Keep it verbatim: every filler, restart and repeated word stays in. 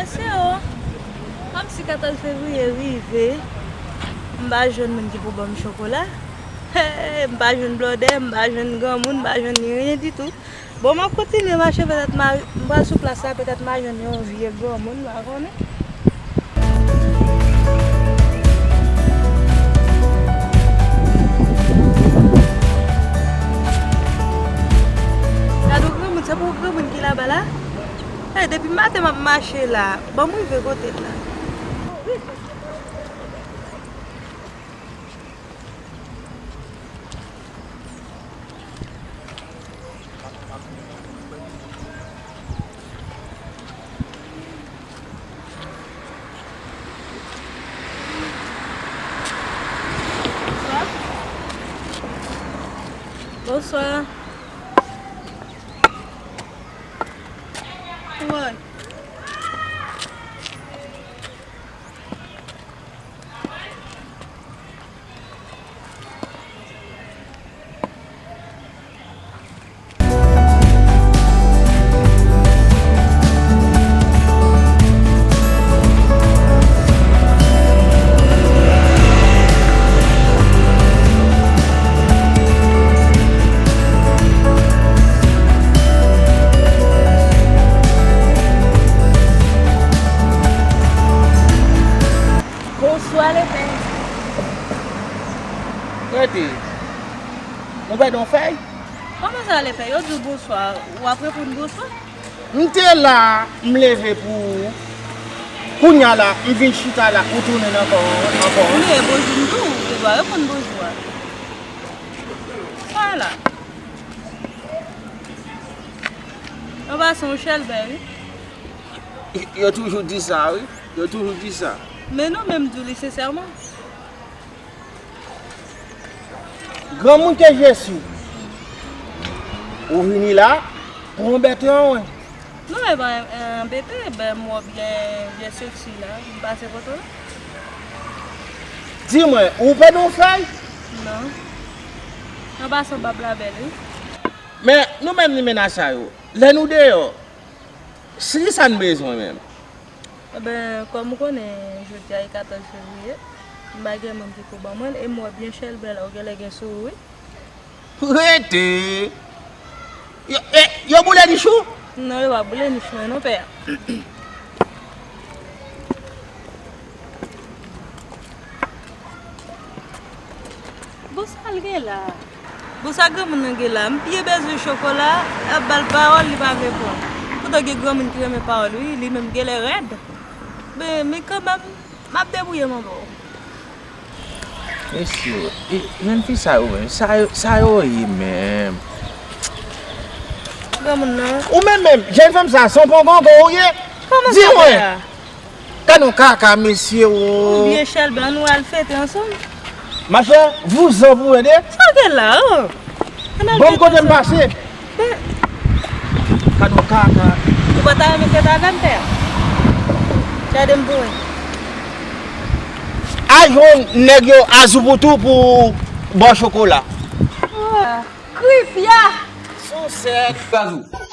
Se o, kòmsi katòz fevriye rive, m pa jwenn moun ki pou ban m chokola. M pa jwenn blòdè, m pa jwenn granmoun, m pa jwenn ni anyen ditou. Bon, m ap kontinye mache, petèt m a, m pral sou plas la, petèt m a jwenn yon vye granmoun, m pa konnen. Gade yon granmoun, se pou yon granmoun ki laba la? Hey, depi maten m ap mache la, ban m rive kote l la. Bonswa. Woy. Bonswa, lepè. Rete. Nou pèdi yon fèy? Kòman sa, lepè? Yo di w bonswa, w ap reponn bonswa? M te la, m leve pou ou. Kounye a la, m vin chita la, ou tounen ankò, ankò. M leve bonjou m tou, ou te dwa reponn bonjou a. Vwala. An pasan, ou chèlbè, wi. Yo toujou di sa, wi. Yo toujou di sa. Men non, men m di w li sensèman. Granmoun ke je suis, ou vini la pou anbète mwen. Non, e pa anbète, ben, m wè w byen, byen seksi la, m pase kote w la. Di mwen, ou pèdi yon fèy? Non. An pasan, bab la bèl, wi. Men, nou menm limena sa yo, lè nou deyò, se ki sa n bezwen menm? Enben, kòm ou konnen, jodi a e katòz fevriye, m pa gen moun ki pou ban mwen l, e m wè w byen chèlbè la, ou genlè gen sou ou, wi. Rete! Yo, e, yo boule nich ou? Non, yo pa boule nich mwen non, pè. Bon, sa l gen la? Bon, sa granmoun nan gen la? M byen bezwen chokola, ap ba l pawòl, li pa vle pran. Poutan gen granmoun ki renmen pawòl, wi, li menm genlè rèd. Men, men kanmenm, m ap debouye m anba w. Mesye, e, jèn fi sa yo menm, sa yo, sa yo ye menm? Granmoun nan. Ou menm menm, jèn fanm sa, se yon pongongon ou ye? Kòman sa fè a? Di mwen. Gad yon kaka, mesye, o. Ou byen chèlbè, ann nou al fete ansanm. Machè, vouzan pou mwen de. Sa w gen la, o? Ann al fete ansanm. Bon, kote m pase? Gad yon kaka. Ou pa ta renmen fete avè m, pè? Gade m pou wè. Al jwenn nèg yo Azoupoutou pou ba w chokola. Ah, kripya! Sousèt. Kazou.